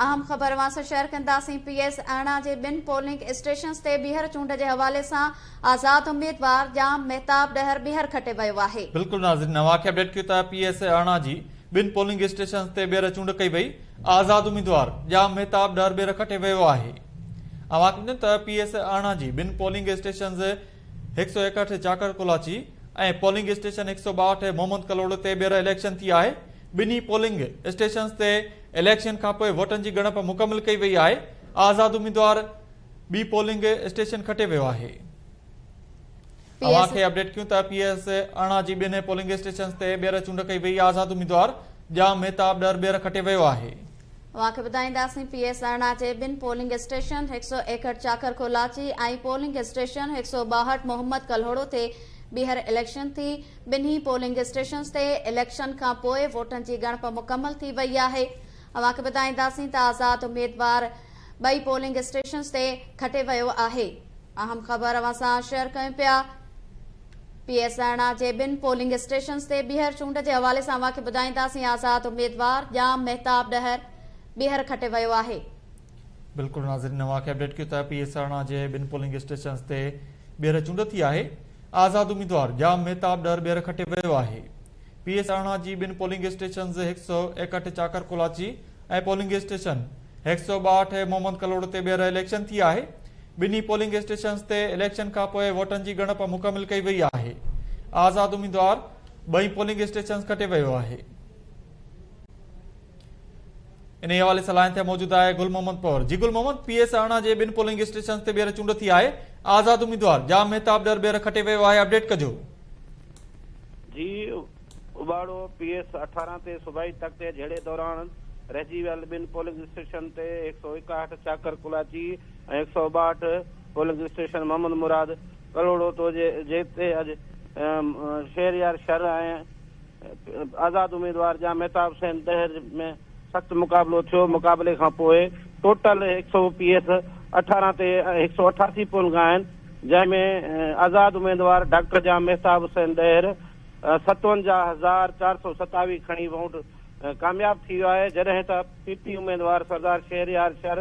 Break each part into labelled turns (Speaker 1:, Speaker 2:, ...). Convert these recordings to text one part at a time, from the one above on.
Speaker 1: اهم خبر اوهان سان شيئر ڪنداسين پي ايس 18 جي ٻن پولنگ اسٽيشنز تي ٻيهر چونڊ جي حوالي سان آزاد اميدوار ڄام مهتاب ڏهر ٻيهر کٽي ويو آهي.
Speaker 2: بلڪل ناظرين اوهان کي اپڊيٽ ڪيون ته پي ايس 18 جي ٻن پولنگ اسٽيشنز تي ٻيهر چونڊ ڪئي وئي آزاد اميدوار ڄام مهتاب ڏهر ٻيهر کٽي ويو آهي اوهان کي ٻڌايون ته پي ايس 18 جي ٻن پولنگ اسٽيشنز 161 چاڪر ڪولاچي ۽ پولنگ اسٽيشن 162 محمد ڪلهوڙو تي ٻيهر اليڪشن ٿي آهي ٻنهي پولنگ اسٽيشنز تي اليڪشن کانپوء ووٽن جي ڳڻپ مڪمل ڪئي وئي آهي، آزاد اميدوار ٻي پولنگ اسٽيشن کٽي ويو آهي. اوهان کي اپڊيٽ ڪيون ته پي ايس 18 جي ٻنهي پولنگ اسٽيشنز تي ٻيهر چونڊ ڪئي وئي، آزاد اميدوار ڄام مهتاب ڏهر ٻيهر کٽي ويو آهي.
Speaker 1: اوهان کي ٻڌائينداسين پي ايس 18 جي ٻن پولنگ اسٽيشن 161 چاڪر ڪولاچي ۽ پولنگ اسٽيشن 162 محمد ڪلهوڙو تي ٻيهر اليڪشن ٿي، ٻنهي پولنگ اسٽيشنز تي اليڪشن کان پوء ووٽن جي ڳڻپ مڪمل ٿي وئي آهي. اوهان کي ٻڌائينداسين ته آزاد اميدوار ٻئي پولنگ اسٽيشنز تي کٽي ويو آهي. اهم خبر اوهان سان شيئر ڪيون پيا. پي ايس 18 جي ٻن پولنگ اسٽيشنز تي ٻيهر چونڊ جي حوالي سان اوهان کي ٻڌائينداسين آزاد اميدوار ڄام مهتاب ڏهر ٻيهر کٽي ويو آهي.
Speaker 2: بلڪل ناظرين اوهان کي اپڊيٽ ڪيون ٿا پي ايس 18 جي ٻن پولنگ اسٽيشنز تي ٻيهر چونڊ ٿي آهي آزاد اميدوار ڄام مهتاب ڏهر ٻيهر کٽي ويو آهي پي ايس 18 جي ٻن پولنگ اسٽيشنز 161 چاڪر ڪولاچي ۽ پولنگ اسٽيشن 162 محمد ڪلهوڙو تي ٻيهر اليڪشن ٿي آهي ٻنهي پولنگ اسٽيشنز تي اليڪشن کانپوء ووٽن جي ڳڻپ مڪمل ڪئي وئي آهي آزاد اميدوار ٻئي پولنگ اسٽيشنز کٽي ويو آهي. انهي حوالي سان لائين تي موجود آهي گل محمد پنهور جي گل محمد پي ايس 18 جي ٻن پولنگ اسٽيشنز تي ٻيهر چونڊ ٿي آهي آزاد اميدوار ڄام مهتاب ڏهر ٻيهر کٽي ويو آهي اپڊيٽ ڪجو.
Speaker 3: جي اٻاڙو پي ايس 18 تي صوبائي تڪ تي جهيڙي دوران رهجي ويل ٻن پولنگ اسٽيشن تي 161 چاڪر ڪلاچي ۽ 162 پولنگ اسٽيشن محمد مراد ڪلهوڙو تو جي تي اڄ شهريار شھر ۽ آزاد اميدوار ڄام مهتاب حسين ڏهر ۾ سخت مقابلو ٿيو، مقابلي کان پوء ٽوٽل هڪ سئو پي ايس 18 تي هڪ سئو 88 پولنگ آهن، جنهن ۾ آزاد اميدوار ڊاڪٽر ڄام مهتاب حسين ڏهر 57427 کڻي وونٽ ڪامياب ٿي ويو آهي، جڏهن ته پي پي اميدوار سردار شهريار شر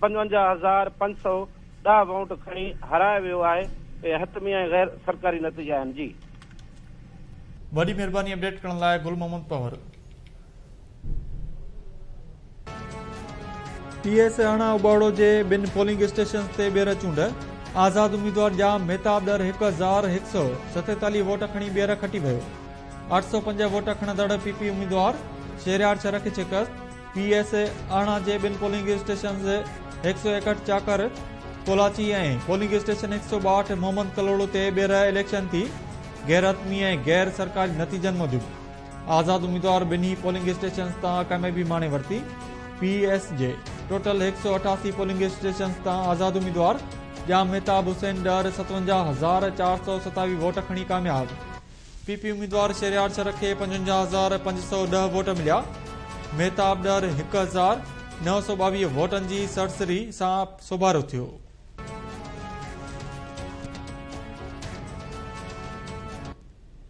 Speaker 3: 55510 وونٽ کڻي هارائي ويو آهي، اهي حتمي ۽ غير سرڪاري نتيجا آهن. جي.
Speaker 2: وڏي مھرباني اپڊيٽ ڪرڻ لاء گل محمد پنهور. پي ايس 18 اٻاوڙو جي ٻن پولنگ اسٽيشنز تي ٻيهر چونڊ، آزاد اميدوار ڄام مهتاب ڏهر 1147 ووٽ کڻي ٻيهر کٽي ويو، 805 ووٽ کڻندڙ پي پي اميدوار شهريار شر کي شڪست، پي ايس 18 جي ٻن پولنگ اسٽيشنز 161 چاڪر ڪولاچي ۽ پولنگ اسٽيشن 162 محمد ڪلهوڙو تي ٻيهر اليڪشن ٿي، غير حتمي ۽ غير سرڪاري نتيجن موجب آزاد اميدوار ٻنهي پولنگ اسٽيشنز تان ڪاميابي ماڻي ورتي، پي ايس جي ٽوٽل 188 پولنگ اسٽيشنز تان آزاد اميدوار ڄام مهتاب حسين ڏهر 57427 ووٽ کڻي ڪامياب. پي پي اميدوار شهريار شر کي 55510 ووٽ مليا، مهتاب ڏهر 1922 ووٽن جي سرسري سان سوڀارو ٿيو.